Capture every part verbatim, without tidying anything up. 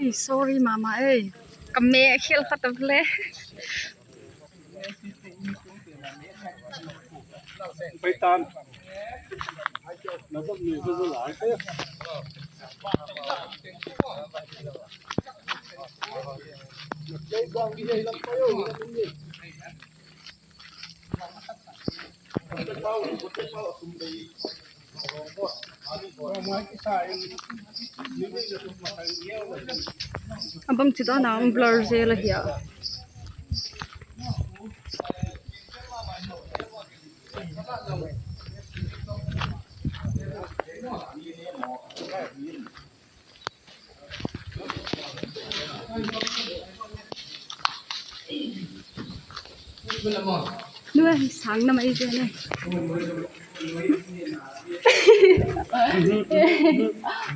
Ei, sorry mama ei. Ka meh khial khat a vle. Pai tan. A bang ci dan a hong blur zel ahi a. Nuai, sang na mai je ne.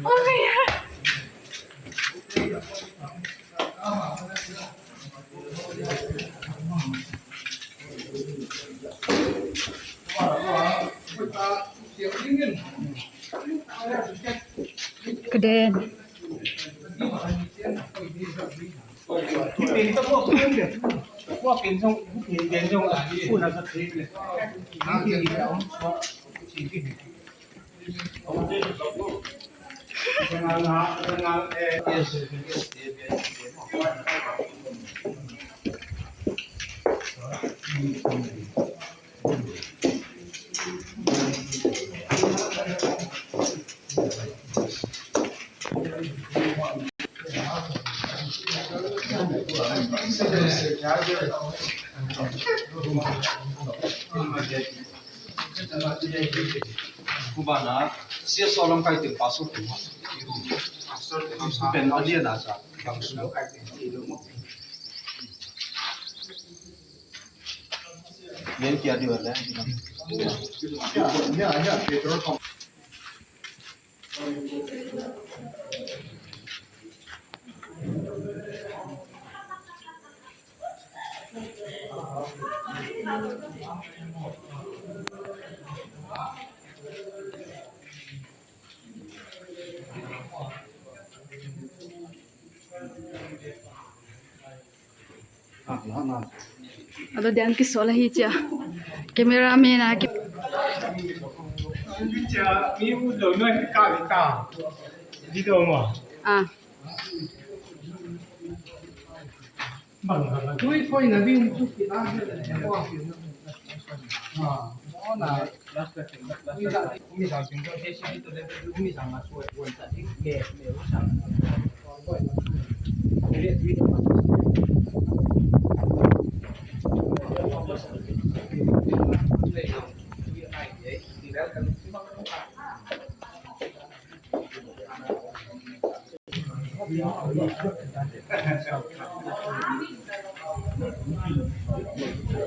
Oh my God. Ka den. Cubana, C S O lam kai teng pastor teng. Pastor teng pen a lian a sa, bang su. Lian kia di wala. Ya, ya, ya, Pedro. A lo diang kisol ahi cia. Cameraman a ki. Cia, mi u do noi ka ta. Video mo. Ah. Tui khoi na ding tu ki a. Ah, mo na.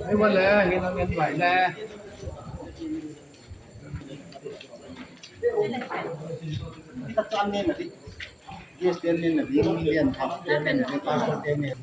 Ai, wan le, ngen, ngen bai le. Yes, ten nen na ding, ten nen, ten nen, ten nen.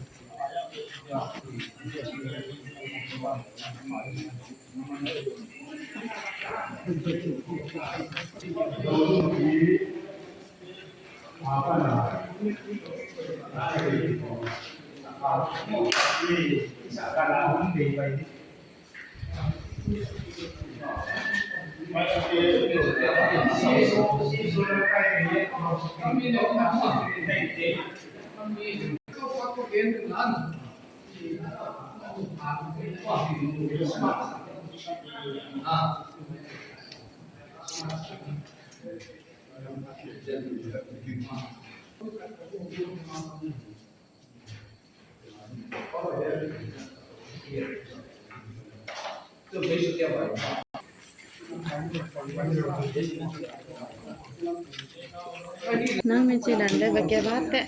Nang min ci dan le ba ke ba te.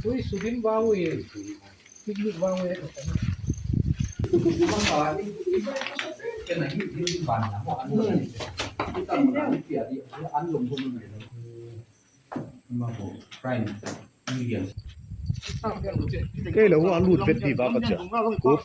Ui, sudin bang ui. Picnic bang ui. Kei lo a lut vet di va ka cia. Kup. Kup.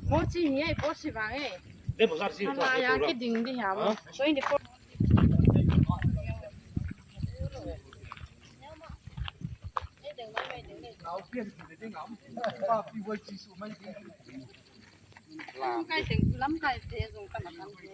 Mochi hi ai, posi bang ai. Ana ya ki ding di ha mo. Twenty four. Lam kai teng, lam kai te zong kan a kan te.